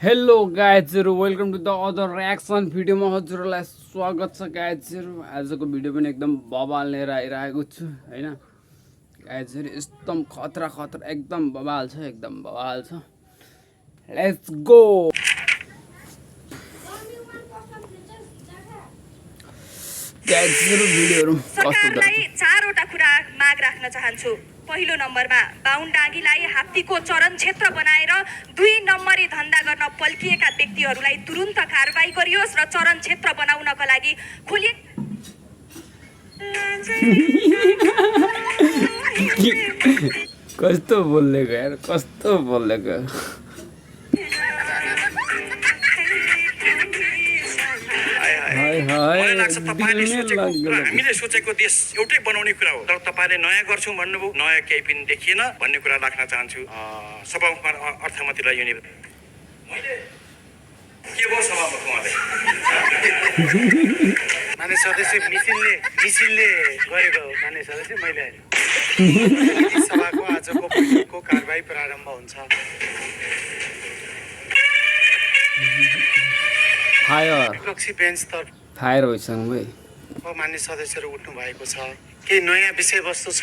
Hello गाइजहरु welcome to the other reaction भिडियोमा हजुरहरूलाई स्वागत छ गाइजहरु। आजको भिडियो पनि एकदम बवाल लिएर आइरहेको छु हैन गाइजहरु। एकदम खतरा खतरा एकदम बवाल छ। लेट्स गो गाइजहरु। भिडियोहरु सरकारलाई चारवटा कुरा माग राख्न चाहन्छु। पहिलो नम्बरमा बाहुनडाङ्गीलाई हात्तीको चरण क्षेत्र बनाएर 2 नम्बरी धन्दा गर्न पल्किएका व्यक्तिहरूलाई तुरुन्त कारबाही गरियोस् र चरण क्षेत्र बनाउनका लागि खोली कस्तो बोलेको यार, कस्तो बोलेको। मलाई लाग्छ हामीले सोचेको देश एउटै बनाउने कुरा हो, तर तपाईँले नयाँ गर्छौँ भन्नुभयो, नयाँ केही पनि देखिएन भन्ने कुरा राख्न चाहन्छु। सभामुख अर्थमन्त्रीलाई यो मैले के भयो सभामुख उहाँले मान्य सदस्य मिसिनले गरेको मान्य सदस्य मैले सभाको आजको बैठकको कारबाही प्रारम्भ हुन्छ। विपक्षी बेन्चतर्फ फायर होइसन भाइ मान्य सदस्यहरू उठ्नु भएको छ। केही नयाँ विषयवस्तु छ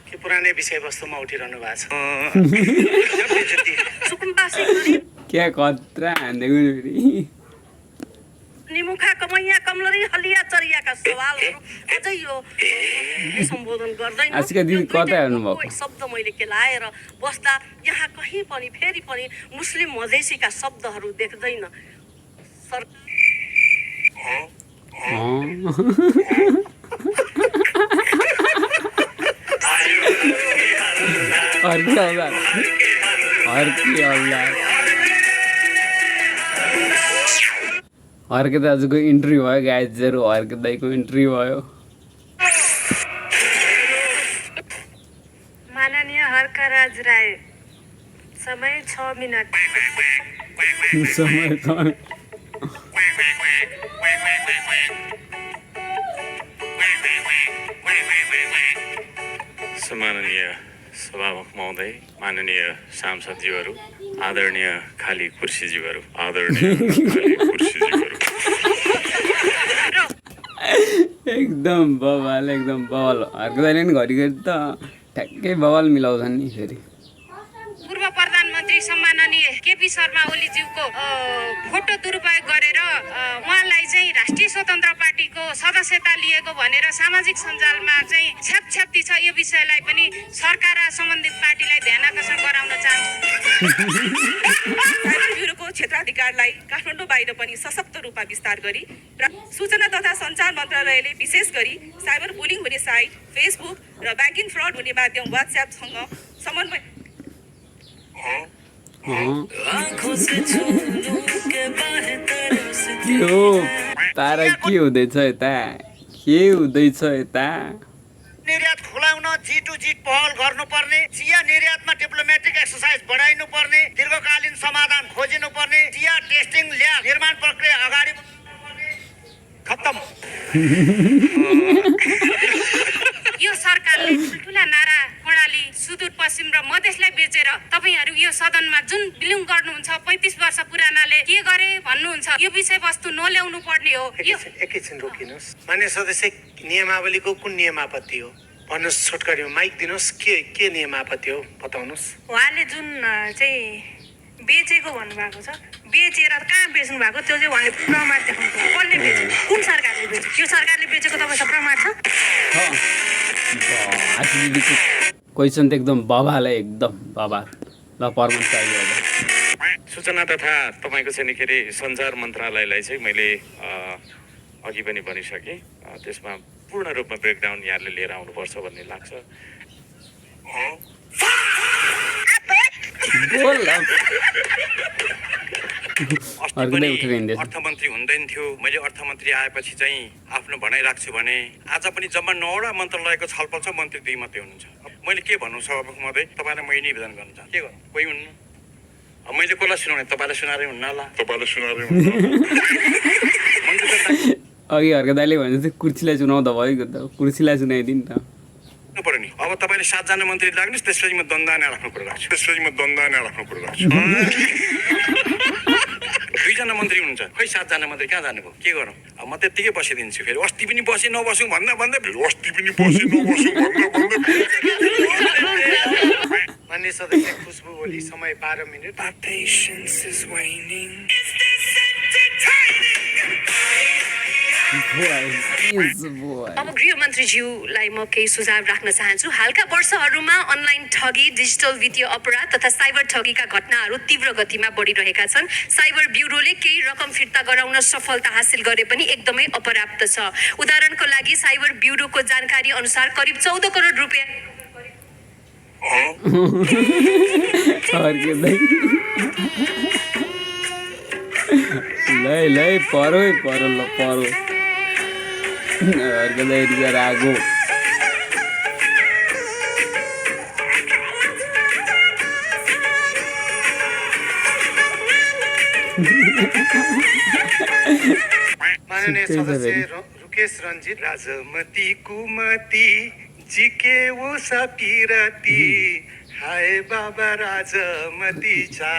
कि पुरानै विषयवस्तुमा उठिरहनु भएको छ? क्या खतरा हान्देको निमुखा कमैया कमलरी हलिया चरियाका सवालहरू अझै यो सम्बोधन गर्दैन। आजका दिन कतै हुनुभएको शब्द मैले केलाएर बस्दा यहाँ कहीँ पनि फेरि पनि मुस्लिम मधेसीका शब्दहरू देख्दैन। अर्के दाजुको इन्ट्री भयो गाइजहरु, अर्के दाइको इन्ट्री भयो। माननीय हर्कराज राय, समय 6 मिनट। समय सम्माननीय सभामुख महोदय, माननीय सांसदज्यूहरू, आदरणीय खाली कुर्सीज्यूहरू, एकदम बवाल अर्को दाइले नि घरिघरि त ठ्याक्कै बवाल मिलाउँछन् नि। फेरि पूर्व प्रधानमन्त्री सम्माननीय केपी शर्मा ओलीज्यूको फोटो दुरुपयोग गरेर उहाँलाई चाहिँ राष्ट्रिय स्वतन्त्र पार्टीको सदस्यता लिएको भनेर सामाजिक सञ्जालमा चाहिँ छ्यापछ्याप्ती छ। यो विषयलाई पनि सरकार र सम्बन्धित पार्टीलाई ध्यान आकर्षण गराउन चाहन्छु। साइबर ब्युरोको क्षेत्राधिकारलाई काठमाडौँ बाहिर पनि सशक्त रूपमा विस्तार गरी र सूचना तथा सञ्चार मन्त्रालयले विशेष गरी साइबर बुलिङ हुने साइट, फेसबुक र ब्याङ्किङ फ्रड हुने माध्यम व्हाट्सएपसँग समन्वय तारा के हुँदैछ यता, निर्यात खुलाउन जी टु जी पहल गर्नुपर्ने, चिया निर्यातमा डिप्लोमेटिक एक्सर्साइज बढाइनुपर्ने, दीर्घकालीन समाधान खोजिनुपर्ने, चिया टेस्टिङ ल्याब निर्माण प्रक्रिया अगाडि बढाउनुपर्ने। खत्तम। यो सरकारले ठुल्ठुला नारा कर्णाली, सुदूरपश्चिम र मधेसलाई बेचेर तपाईहरू यो सदनमा जुन बिलुङ गर्नुहुन्छ 35 वर्ष पुरानाले के गरे भन्नुहुन्छ, यो विषयवस्तु नल्याउनु पर्ने हो। एकैछिन रोकिनुहोस्। मान्य सदस्य, नियमावलीको कुन नियम आपत्ति हो भन्नुहोस्? छोटकरीमा माइक दिनुहोस्। के नियम आपत्ति हो बताउनुहोस्। उहाँले जुन चाहिँ बेचेको भन्नुभएको छ, बेचेर कहाँ बेच्नु भएको त्यो चाहिँ उहाँले प्रमाण देखाउनु। कसले बेचेको, कुन सरकारले बेचेको, यो सरकारले बेचेको तपाईँसँग प्रमाण छ? क्वेसन त एकदम बवाल है, एकदम बवाल। ल प्रमाण चाहियो। सूचना तथा तपाईँको चाहिँ के अरे सञ्चार मन्त्रालयलाई चाहिँ मैले अघि पनि भनिसकेँ, त्यसमा पूर्ण रूपमा ब्रेकडाउन यहाँले लिएर आउनुपर्छ भन्ने लाग्छ। अर्थमन्त्री हुँदैन थियो, मैले अर्थमन्त्री आएपछि चाहिँ आफ्नो भनाइ राख्छु भने आज पनि जम्मा 9वटा मन्त्रालयको छलफल छ, मन्त्री 2 मात्रै हुनुहुन्छ। मैले के भन्नु सभामुख महोदय, तपाईँलाई मैले निवेदन गर्न चाहन्छु। के गर्नु, कोही हुन्न। मैले कसलाई सुनाउने, तपाईँलाई सुनाएरै हुन्न होला। अघि अर्को दाइले भने कुर्सीलाई चुनाउँदा भयो त, कुर्सीलाई चुनाइदिनु त। पर्यो नि। अब तपाईँले 7 जना मन्त्री लाग्नुहोस्, त्यसपछि म द्वन्द्वमा राख्नु कुरा राख्छु। मन्त्री हुनुहुन्छ खै 7 जना मन्त्री कहाँ जानुभयो के गरौँ अब म त्यत्तिकै बसिदिन्छु फेरि अस्ति पनि बसे नबसौँ भन्दा भन्दै माननीय सदस्य खुशबु ओली समय 12 मिनट अब गृहमन्त्रीज्यूलाई म केही सुझाव राख्न चाहन्छु। हालका वर्षहरूमा अनलाइन ठगी, डिजिटल वित्तीय अपराध तथा साइबर ठगीका घटनाहरू तीव्र गतिमा बढिरहेका छन्। साइबर ब्युरोले केही रकम फिर्ता गराउन सफलता हासिल गरे पनि एकदमै अपर्याप्त छ। उदाहरणको लागि साइबर ब्युरोको जानकारी अनुसार करिब 14 करोड रुपियाँ लै परो ल परो रागो माननीय सदस्य रुकेश रञ्जित राजमती कुमती जिके वो सपिरती हाय बाबा राजमती चा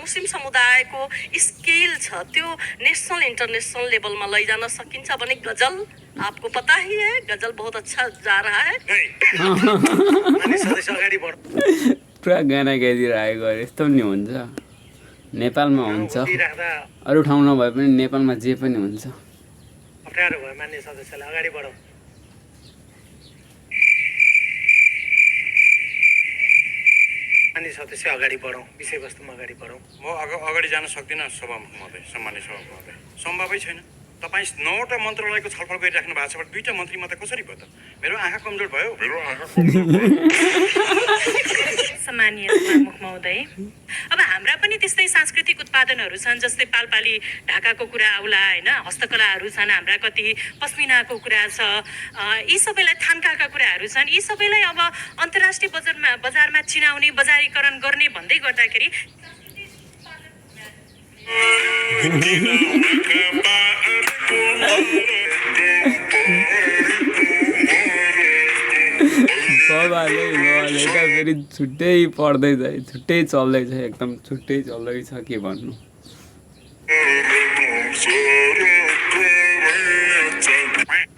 मुस्लिम समुदायको स्केल छ त्यो नेशनल इंटरनेशनल लेवलमा लैजान सकिन्छ भने गजल आपको पता ही है गजल बहुत अच्छा जा रहा है। माननीय सदस्य अगाडि बढ पुरा गाना गाइदिरहेको यस्तो पनि हुन्छ नेपालमा हुन्छ अरू ठाउँ नभए पनि नेपालमा जे पनि हुन्छ। अप्ठ्यारो भयो माननीय सदस्यलाई अगाडि बढाउँ। माननीय सदस्य अगाडि बढौँ विषयवस्तुमा अगाडि बढौँ। म अगाडि जान सक्दिनँ सभामुख महोदय सम्मानित सभामुख महोदय सम्भवै छैन। तपाईँ 9वटा मन्त्रालयको छलफल गरिराख्नु भएको छ भने 2टा मन्त्री मात्रै कसरी भयो त मेरो आँखा कमजोर भयो सम्मानीय सभामुख महोदय अब हाम्रा पनि त्यस्तै सांस्कृतिक उत्पादनहरू छन् जस्तै पालपाली ढाकाको कुरा आउला हैन हस्तकलाहरू छन् हाम्रा कति पस्मिनाको कुरा छ यी सबैलाई थान्काका कुराहरू छन् यी सबैलाई अब अन्तर्राष्ट्रिय बजारमा चिनाउने बजारीकरण गर्ने भन्दै गर्दाखेरि फेरि छुट्टै पढ्दैछ छुट्टै चल्दैछ एकदम छुट्टै चल्दैछ के भन्नु।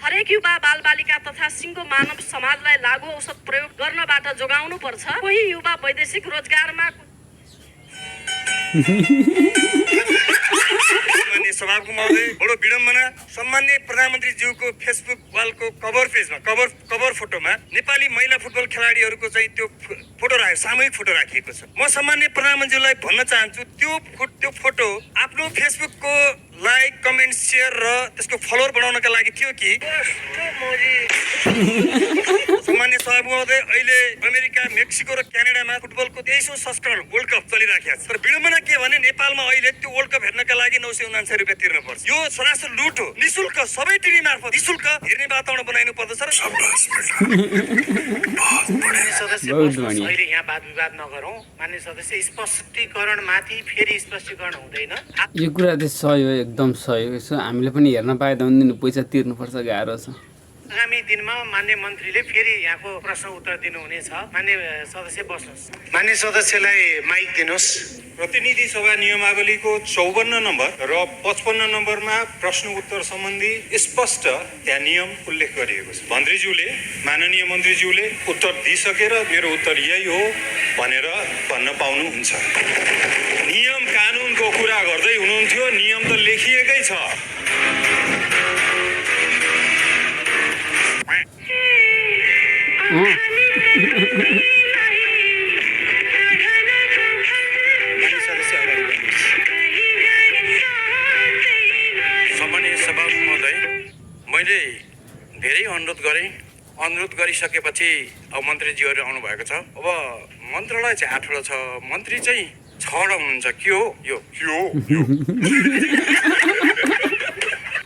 हरेक युवा बालबालिका तथा सिङ्गो मानव समाजलाई लागू औषध प्रयोग गर्नबाट जोगाउनु पर्छ। कोही युवा वैदेशिक रोजगारमा माननीय सभामुख महोदय बडो विडम्बना सम्माननीय प्रधानमन्त्रीज्यूको फेसबुक वालको कभर पेजमा कभर फोटोमा नेपाली महिला फुटबल खेलाडीहरूको चाहिँ त्यो फोटो सामूहिक फोटो राखिएको छ। म सम्माननीय प्रधानमन्त्रीलाई भन्न चाहन्छु त्यो फोटो आफ्नो फेसबुकको लाइक कमेन्ट सेयर र त्यसको फलोवर बढाउनका लागि थियो कि सम्माननीय सभामुख महोदय अहिले अमेरिका मेक्सिको र क्यानाडामा फुटबलको 23औं संस्करण वर्ल्ड कप चलिराखेको छ। तर विडम्बना के भने नेपालमा अहिले त्यो वर्ल्ड कप हेर्नका लागि 979 रुपियाँ तिर्न पर्छ। यो सरासर लुट हो। निशुल्क सबै टिभी मार्फत निशुल्क हेर्ने वातावरण बनाइनु पर्दछ र माननीय सदस्य अहिले यहाँ वाद विवाद नगरौँ। माननीय सदस्य स्पष्टीकरणमाथि फेरि स्पष्टीकरण हुँदैन। यो कुरा चाहिँ सही हो एकदम सही हो। यसो हामीले पनि हेर्न पाए त हुन्थ्यो पैसा तिर्नुपर्छ गाह्रो छ। आगामी दिनमा माननीय मन्त्रीले फेरि यहाँको प्रश्न उत्तर दिनुहुनेछ। माननीय सदस्य बस्नुहोस्। माननीय सदस्यलाई माइक दिनुहोस्। प्रतिनिधि सभा नियमावलीको 54 नम्बर र 55 नम्बरमा प्रश्न उत्तर सम्बन्धी स्पष्ट त्यहाँ नियम उल्लेख गरिएको छ। माननीय मन्त्रीज्यूले उत्तर दिइसकेर मेरो उत्तर यही हो भनेर भन्न पाउनुहुन्छ। नियम कानुनको कुरा गर्दै हुनुहुन्थ्यो नियम त लेखिएकै छ। सम्मानीय सभामुख महोदय मैले धेरै अनुरोध गरिसकेपछि अब मन्त्रीज्यूहरू आउनु भएको छ। अब मन्त्रालय चाहिँ 8वटा छ मन्त्री चाहिँ 6वटा हुनुहुन्छ। के हो यो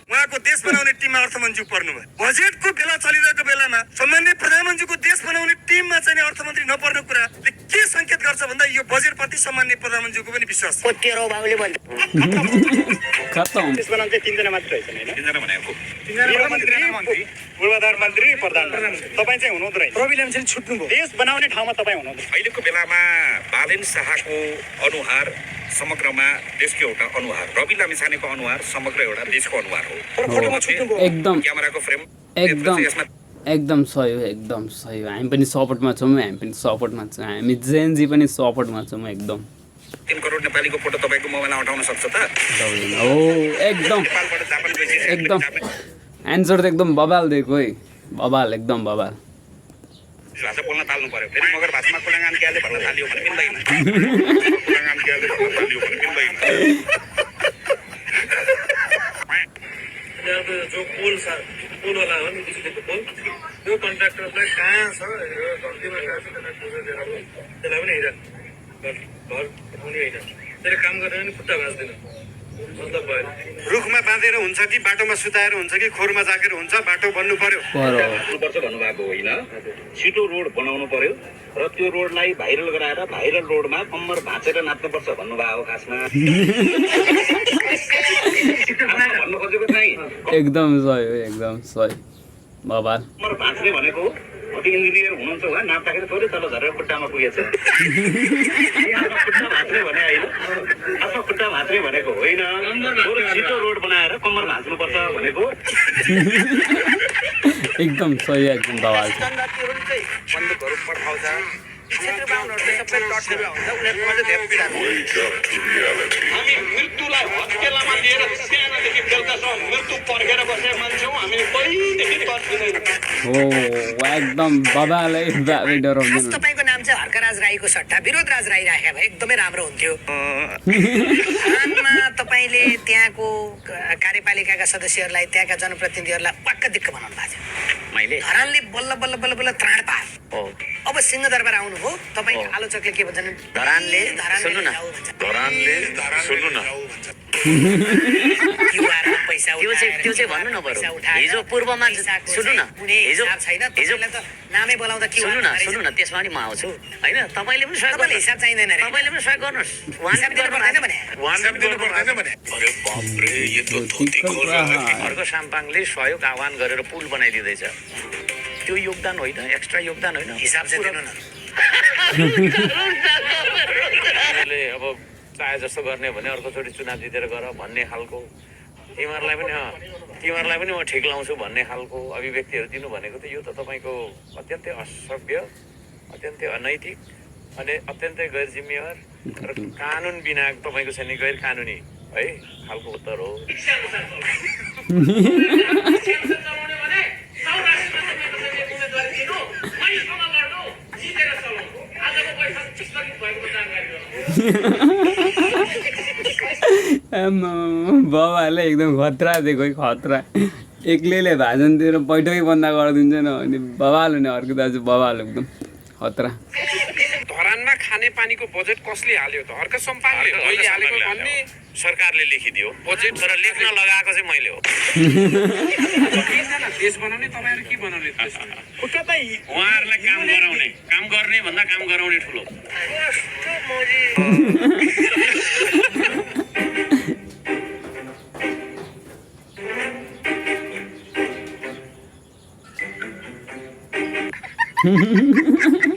उहाँको देश बनाउने टिममा अर्थमन्त्री पर्नुभयो। बजेटको बेला चलिरहेको बेलामा सम्माननीय प्रधानमन्त्रीको देश बनाउने टिममा चाहिँ अर्थमन्त्री नपर्ने कुराले के संकेत गर्छ गर्छ भन्दा यो बजेटप्रति सम्माननीय प्रधानमन्त्रीको पनि विश्वास छ। तेरो बाबुले भन्छ खतम त्यसमा चाहिँ 3 जना मात्र रहेछन् हैन? 3 जना भनेको 3 जना मन्त्री, पूर्वाधार मन्त्री, प्रधानमन्त्री। तपाईँ चाहिँ हुनुहुँदो रहेछ। रवि लामिछाने छुट्नुभयो। देश बनाउने ठाउँमा तपाईँ हुनुहुँदो। अहिलेको बेलामा बालेन शाहको अनुहार समग्रमा देशको एउटा अनुहार, रवि लामिछानेको अनुहार समग्र एउटा देशको अनुहार हो। एकदम क्यामेराको फ्रेम एकदम सही हो, एकदम सही हो। हामी पनि सपोर्टमा छौँ, हामी पनि सपोर्टमा छौँ, हामी जेएनजी पनि सपोर्टमा छौँ एकदम। 3 करोड नेपालीको फोटो तपाईँको मोबाइलमा उठाउन सक्छ त? हो एकदम नेपालबाट जापान गएपछि एकदम एन्सर त एकदम बबाल दिएको है, बबाल एकदम बबाल। भाषा बोल्न ताल्नु पर्यो। फेरि मगर भाषामा कुलाङ्गान क्याले भन्न थाल्यो भने मिल्दैन। कुलाङ्गान क्याले भन्न थाल्यो भने मिल्दैन। जो पोलवाला हो नि बिजुलीको पोल, त्यो कन्ट्राक्टरलाई कहाँ छ धरतीमा कहाँ छ त्यसलाई पनि हेर घर उठाउने होइन, त्यसले काम गरेर पनि खुट्टा भाँच्दैन। मतलब भयो रुखमा बाँधेर हुन्छ कि बाटोमा सुताएर हुन्छ कि खोरमा जाकेर हुन्छ, बाटो बन्नु पर्यो। भन्नुपर्छ भन्नुभएको होइन, छिटो रोड बनाउनु पर्यो र त्यो रोडलाई भाइरल गराएर भाइरल रोडमा कम्मर भाँचेर नाच्नुपर्छ भन्नुभएको खासमा। भन्नु खोजेको चाहिँ एकदम सही हो, एकदम सही बबाल। कम्मर भाँच्ने भनेको अति इन्जिनियर हुनुहुन्छ होला, नाच्दाखेरि थोरै तल झरेर खुट्टामा पुगेछ। खुट्टा भाँच्ने भने होइन, आफ्नो खुट्टा भाँच्ने भनेको होइन, छिटो रोड बनाएर कम्मर भाँच्नुपर्छ भनेको। एकदम सही, एकदम बबाल छ। बन्दुकहरू पठाउँछ, क्षेत्र बाहुनहरूले सबै टट्टेर हुन्छ, उनीहरूकोमा चाहिँ धेरै पीडा हुन्छ। हामी मृत्युलाई हत्केलामा लिएर सानोदेखि बेलुकासम्म मृत्यु पर्खेर बसेर मान्छौँ, हामी पहिलेदेखि तर्किँदैन। हो एकदम बबाल है, डराउँदैन। तपाईँको नाम चाहिँ हर्कराज राईको सट्टा विरोधराज राई राखे भए एकदमै राम्रो हुन्थ्यो। धरानमा तपाईँले त्यहाँको कार्यपालिकाका सदस्यहरूलाई, त्यहाँका जनप्रतिनिधिहरूलाई पक्क दिक्क बनाउनु भएको थियो। मैले धरानले बल्ल बल्ल बल्ल बल्ल त्राण पायो। अब सिंहदरबार आउनुभयो, तपाईँको आलोचकले के भन्छन्? धरानले सुन्नु न, पैसा त्यो चाहिँ भन्नु न बरु। हिजो पूर्वमा सुन्नु न, हिजो नामै बोलाउँदा के सुन्नु न त्यसमा नि म आउँछु हैन। तपाईले पनि सहयोग गर्नु, हिसाब चाहिँदैन रे। तपाईले पनि सहयोग गर्नुहोस्। हिसाब दिनु पर्दैन भने अर्को साम्पाङले सहयोग आह्वान गरेर पुल बनाइदिँदैछ, त्यो योगदान होइन, एक्स्ट्रा योगदान होइन। हिसाब चाहिँ दिनु न। अब चाहे जस्तो गर्ने भने अर्कोचोटि चुनाव जितेर गर भन्ने खालको, तिमीहरूलाई पनि म ठिक लाउँछु भन्ने खालको अभिव्यक्तिहरू दिनु भनेको त यो त तपाईँको अत्यन्तै असभ्य, अत्यन्तै अनैतिक अनि अत्यन्तै गैर जिम्मेवार र कानुन बिना तपाईँको छ नि गैर कानुनी है खालको उत्तर हो। बाबाले एकदम खतरा दिएको है, खतरा। एक्लैले भाषणतिर बैठकै बन्द गरिदिन्छ न अनि बबाल हुने। अर्को दाजु बबाल एकदम खतरा। धरानमा खाने पानीको बजेट कसले हाल्यो त? अर्को सम्पाङले मैले हालेको भन्ने सरकारले लेखिदियो बजेट, तर लेख्न लगाएको चाहिँ मैले हो। देश बनाउने तपाईँहरू के बनाउने? उहाँहरूलाई काम गर्ने भन्दा काम गराउने ठुलो।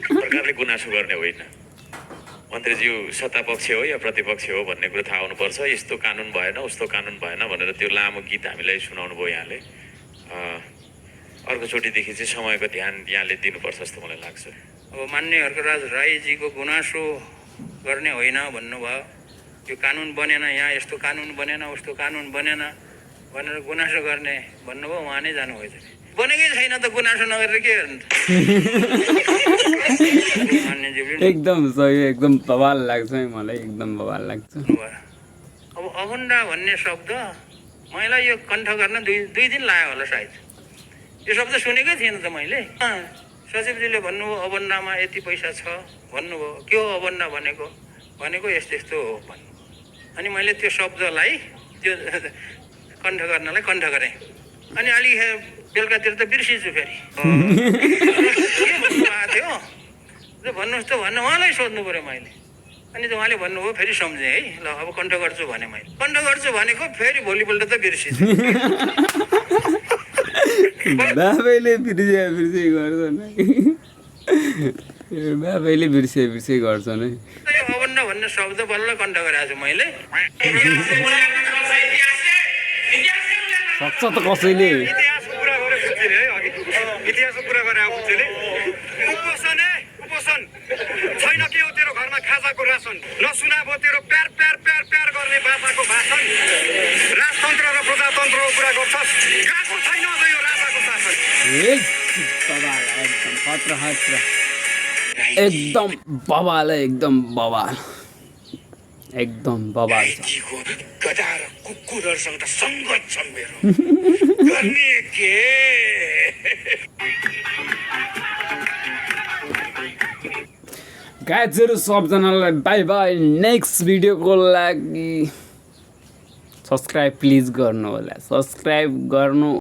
सरकारले गुनासो गर्ने होइन, मन्त्रीज्यू सत्तापक्ष हो या प्रतिपक्ष हो भन्ने कुरो थाहा हुनुपर्छ। यस्तो कानुन भएन, उस्तो कानुन भएन भनेर त्यो लामो गीत हामीलाई सुनाउनु भयो यहाँले। अर्कोचोटिदेखि चाहिँ समयको ध्यान यहाँले दिनुपर्छ जस्तो मलाई लाग्छ। अब मान्य हर्कराज राईजीको गुनासो गर्ने होइन भन्नुभयो, यो कानुन बनेन, यहाँ यस्तो कानुन बनेन, उस्तो कानुन बनेन भनेर गुनासो गर्ने भन्नुभयो, उहाँ नै जानुभयो। बनेकै छैन त गुनासो नगरेर के गर्नु? एकदम सही, एकदम बवाल लाग्छ है मलाई, एकदम बवाल लाग्छ। अब अभन्डा भन्ने शब्द मलाई यो कण्ठ गर्न दुई दिन लाग्यो होला सायद। यो शब्द सुनेकै थिएन त मैले। सचिवजीले भन्नुभयो अभन्डामा यति पैसा छ भन्नुभयो। के हो अभन्डा भनेको यस्तो यस्तो हो भन्नु। अनि मैले त्यो शब्दलाई त्यो कण्ठ गर्नलाई कण्ठ गरेँ। अनि अलिक बेलुकातिर त बिर्सिन्छु फेरि के भन्नुभएको थियो। भन्नुहोस् त भन्नु उहाँलाई सोध्नु पऱ्यो मैले अनि त उहाँले भन्नुभयो फेरि सम्झेँ है ल अब कण्ठ गर्छु भने मैले कण्ठ गर्छु भनेको फेरि भोलिपल्ट त बिर्सिन्छ बाबैले बिर्से गर्छन् बाबैले बिर्से गर्छन् है यो अवन्न भन्ने शब्द बल्ल कण्ठ गरेको छु मैले सक्छ त कसैले इतिहासको कुरा गरेर बुझ्दिने है अघि इतिहासको कुरा गरेर बुझ्दिने कुपोषण छैन के हो तेरो घरमा खाजाको रासन नसुना भयो तेरो प्यार प्यार प्यार प्यार गर्ने बाबाको भाषण राजतन्त्र र प्रजातन्त्रको कुरा गर्छस् गएको छैन अझ यो राजाको शासन एकदम बवाल एकदम बवाल एकदम बवाल छ गधा र कुकुरहरूसँग त सङ्गत छ मेरो गर्ने के गाइजहरू सबजनालाई बाई बाई नेक्स्ट भिडियोको लागि सब्सक्राइब प्लिज गर्नु होला सब्सक्राइब गर्नु